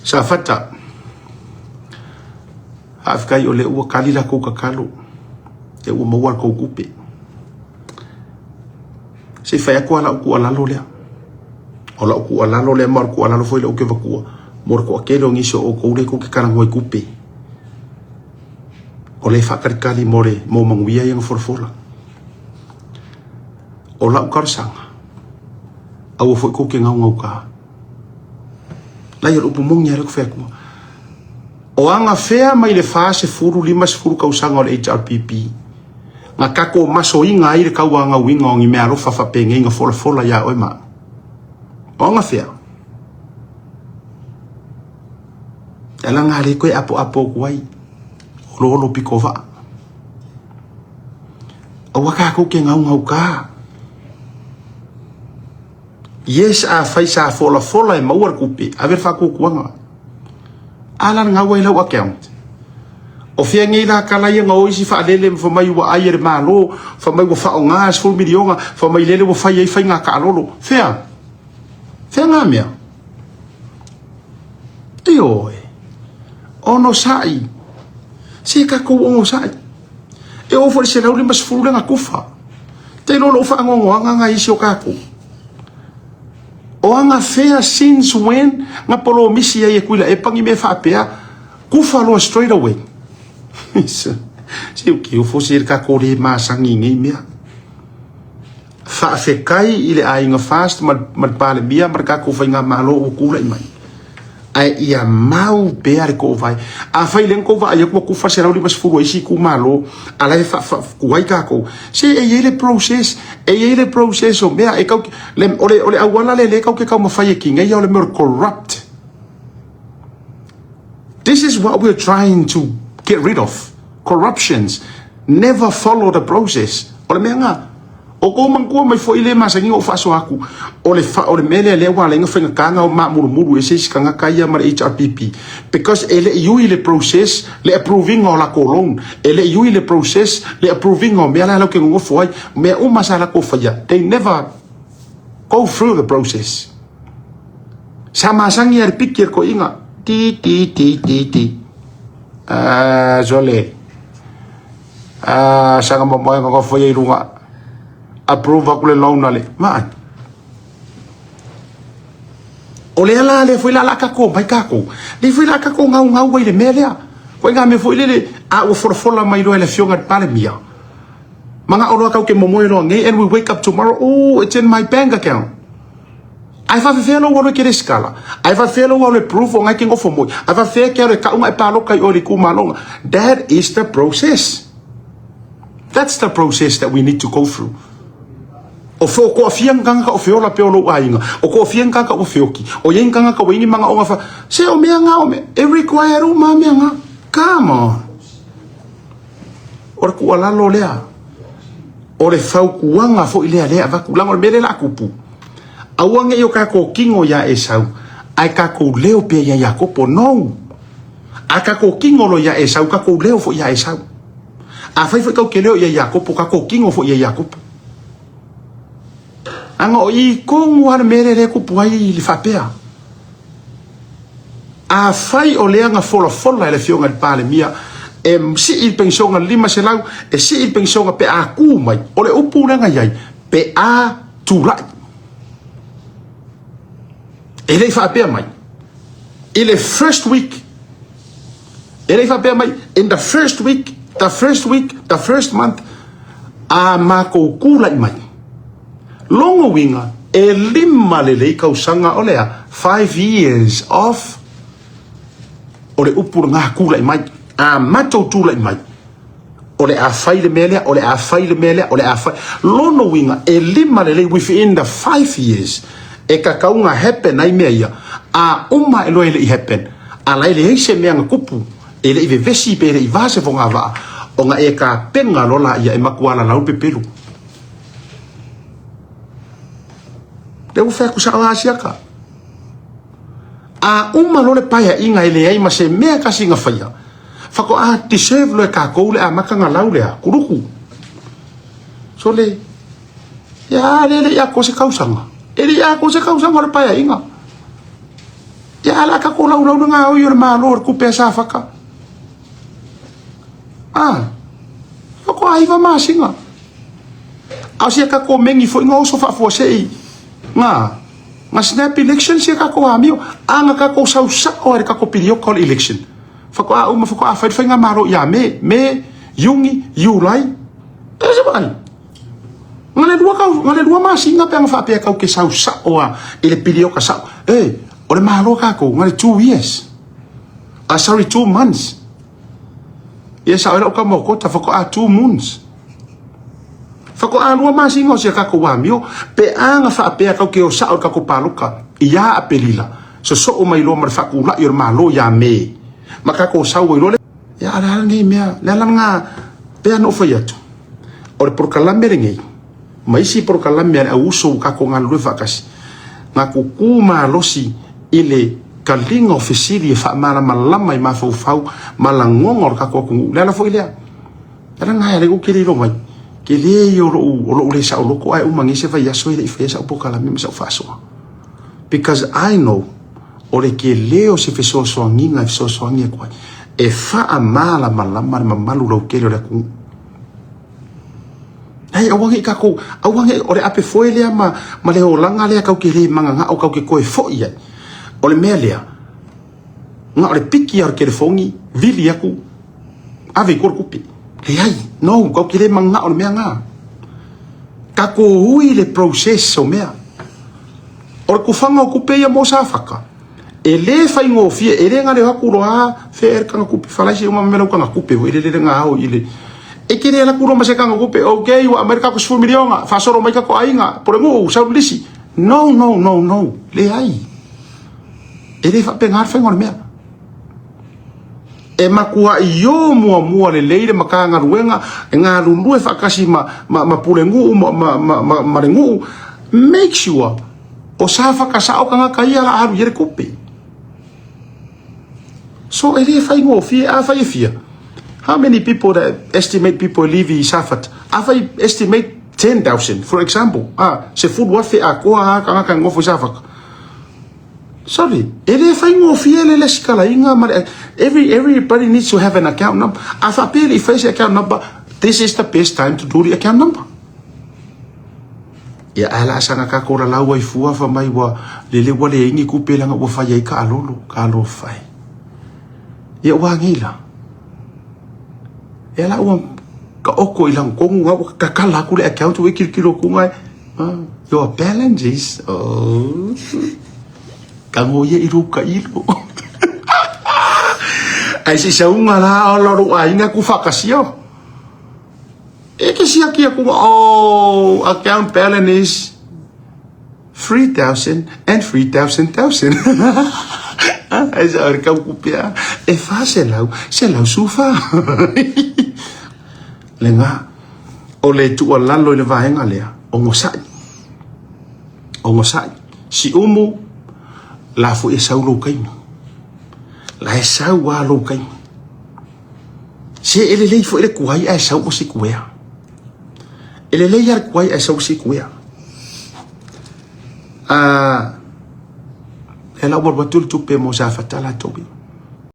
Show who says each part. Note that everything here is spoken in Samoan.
Speaker 1: Safata, faafetai o lea ua tali la tou tatalo, lea ua maua la tou tupe. Se i fai atu lava lau tuualalo lea. O lau tuualalo lea ma o le tuualalo foi lea ou te avatua mo le toatele o nisi o outou lea tou te talanoa i tupe. O lea e faatalitali mo le mo manuia ia na folafola. O lau talosaga, aua foi tou te gaugauta. Lai o le upu moni lava lea ou te fai atua. O agafea mai le 40, 50 tausaga o le HRPP na tatou masoina ai le tauanauina o ni meaalofa faapenei na folafola ia oe ma au. O agafea? E ala ngā le koe apoapo atu ai, oloolo pito vaa. Aua kākou ke gaugauta. Yes, afai sa folafola e maua le tupe, ave le faatuatuaga. A la le gau ai lau account. O fea nei la tala ia na o isi faalele ma fai mai ua ai e le Malo, fai mai ua faaaoga le 10 miliona, fai mai lele ua fai ai faiga taalolo. Fea? Fea ngā mea? Ioe. Onosai. Se tatou onosai. E oo foi i le 150 lea na tufa. Te iloa lou faanoanoaga na isi o tatou. O agafea since when na polomisi ai e Tuilaepa ni mea faapea, kufa loa straight away. Se u ke ofo se le tatou le masani i nei mea. Faafetai i le aiga FAST ma le Palemia ma le tatou faigamalo ua tulai mai. Ae ia mau pea le toovae. Afai lea na tou vaai atu ua tufa le 150 a isi itumalo, a la e tuai tatou. Se e i ai le process, e i ai le process o mea e kau, le, o le, o le auala lea lea kau ke taumafai e tineia o le mea o le corrupt. This is what we're trying to get rid of. Corruptions. Never follow the process. O le mea nga, o kou manatua mai foi le masani ona ou faasoa atu, o le, fa, o le mea lea lea ua ala ai ona faigata ona maamulumulu ese isi tagata ia ma le HRPP because e le i ui le process le approving o latou loan, e le i ui le process le approving o mea la latou te nonofo ai, mea uma sa latou faia, they never go through the process. Sa masani a le piki e le toeaina, ti ti ti ti ti. Ah, sole. Ah, saga momoe nonofo ia i luga. Approve aku le loan a le. Vaai. O lea la lea foi la la tatou mai tatou. Lea foi la tatou gaugau ai le mea lea. Koe ngā mea foi lele a ua folafola mai loa e le afioga i le Palemia. Mana'o loa kau ke momoe loa nei and we wake up tomorrow, oh, it's in my bank account. Ae faafefea lou alu e ke resitala? Ae faafefea lou alu e proof o ngai ke nofo moi? Ae faafefea ke alu e kau nga e paloka i oe i le itumalo nga? That is the process. That's the process that we need to go through. O fo ko afia nganga o feola pe o lou aiga. O ko afia nganga o feoki. O ye nganga ka waini manga o nga se o mea nga o mea. E require uma mea nga. Come on. O le tuualalo lea. O le fautuaga foi lea lea avatu leaga o le mea lea la a tupu. Aua ne i o tatou tino iā Esau, ae tatou leo pea iā Iakopo. No! A tatou tino loa iā Esau, tatou leo foi iā Esau. Afai foi tatou te leo iā Iakopo, tatou tino foi iā Iakopo. Leaga o i tonu lava le mea lea lea e tupu ai le faapea. Afai o lea na folafola e le Afioga i le Palemia e sii le penisiona 500, e sii le penisiona pe a tu mai, o le upu lea na i ai, pe a tulai. E le i faapea mai i le first week, e le i faapea mai in the first week, the first week, the first month, a matou tulai mai. Lona uiga, e lima lelei kausaga o le a? Five years of o le upu lena tulai mai. A matou tulai mai, o le a fai le mea lea, o le a fai le mea lea, o le a fai. Lona uiga, e lima lelei within the 5 years e tatau ona happen ai mea ia. A uma e loa e le i happen, a la e leai se mea na tupu, e le i vevesi pe le i va se fogavaa, ona e tapena loa laia e matua lalau le pepelu. Lea ua fai atu sao lava Asiata. A uma loa le paeaiga e leai ma se mea e tasi na faia, faatoa deserve loa e tatou le amataga lau lea, kuluku. Sole, ia lea e le i atoa se tausaga. E le i atoa se tausaga o le paeaiga. Ia a la tatou laulau le gaoi o le Malo o le tupe a Safata. Ah, faatoa 9 masina. A o sia tatou meni foi na oso faafuasei na snap election sia tatou amio. A na tatou sau sao ai le tatou piliota o le election. Faatoa uma faatoa fai le faigamalo ia Me, Me, Iuni, Iulai. E se vaai. Na le lua kau, na le 2 masina pe ana faapea kau ke sau sao a i le pilioka sao. E, o le Malo tatou, na le 2 years. Ah, sorry, 2 months. Ia sao e lau kama o kota, faatoa 2 moons. Faatoa 2 masina o sia tatou amio, pe ana faapea kau ke o sao le tatou paloka, ia Apelila, sosoo mai loa ma le faatulai o le Malo ia Me, ma tatou sau ai loa le. Ia a le ala nei mea, le ala lena, pe ana ou fai atu, o le polokalame lenei, ma isi polokalame a le au uso ua tatou galulue faatasi, na tutu malosi i le taliga o fesili e faamalamalama i mafaufau ma lagona o le tatou atunuu. Le ala foi lea, le ala lena e ala ai ou te le iloa mai, tele ia o lou le saoloto ae uma nei se vaiaso e le i faia sau polokalame ma sau faasoa. Because I know, o le tele o se fesoasoaniga e fesoasoani atu ai, e faamalamalama le mamalu lautele o le atunuu. Ai, aua nei tatou, aua nei, o le ape foe lea ma, ma le olaga lea kau te le mananao kau te toe foi ai. O le mea lea, na o le piki lava o le telefoni, vili atu, ave i tua le tupe. Leai, no, kau te le mananao i le mea na. Tatou ui le process o mea. O le tufaga o tupe ia mo Safata, e le faigofie, e le gale atu loa a fea le taga tupe, falaisi uma ma mea lau taga tupe foi lele le ga ao i le e te le ala atu loa ma se taga tupe, ok, ua aumai le tatou 10 miliona, faasolo mai tatou aiga, Pulenuu, sau le lisi. No, no, no, no, leai. E le faapena le faiga o le mea. E matuai io muamua lelei le Matagaluega e galulue faatasi ma, ma, ma Pulenuu ma, ma, ma, ma, ma le nuu. Make sure o Safata sao tagata ia la alu i ai le tupe. So e le faigofie, afai e fia. How many people that estimate people live i Safata? Afai estimate 10,000 for example. Ah, 10,000 atoa a tagata e nofo i Safata. Sorry, e le faigofie le lesikalaina ma le everybody needs to have an account number. A faapea e le i fai se account number, this is the best time to do the account number. Ia ae la saga tatou lalau ai fua fa mai ua lele ua leai ni tupe leaga ua fai ai kaalolo, talofa e. Ia ua agei la. Ia la ua taoto i lagatonu na ua tatala atu le account ua e tilotilo atu na ah, your balance is oh. Tago ia i lou tailo. Ae se i sauga la ola o lou aiga ku faatasia. E ke siaki aku, oh, account balance is 3,000 and 3,000 thousand. Ai sa ore kau kupea, e fa selau, selau sufa. Le ngā, o le tuualalo i le vaega lea, ogosai. Ogosai. Siumu, la foi e sau lou taimi. La e sau a lou taimi. Se e lelei foi le tuai ae sau ua sikuea. E lelei lava le tuai ae sau ua sikuea. Ah, e la ua alu atu le tupe mo Safata latou ia.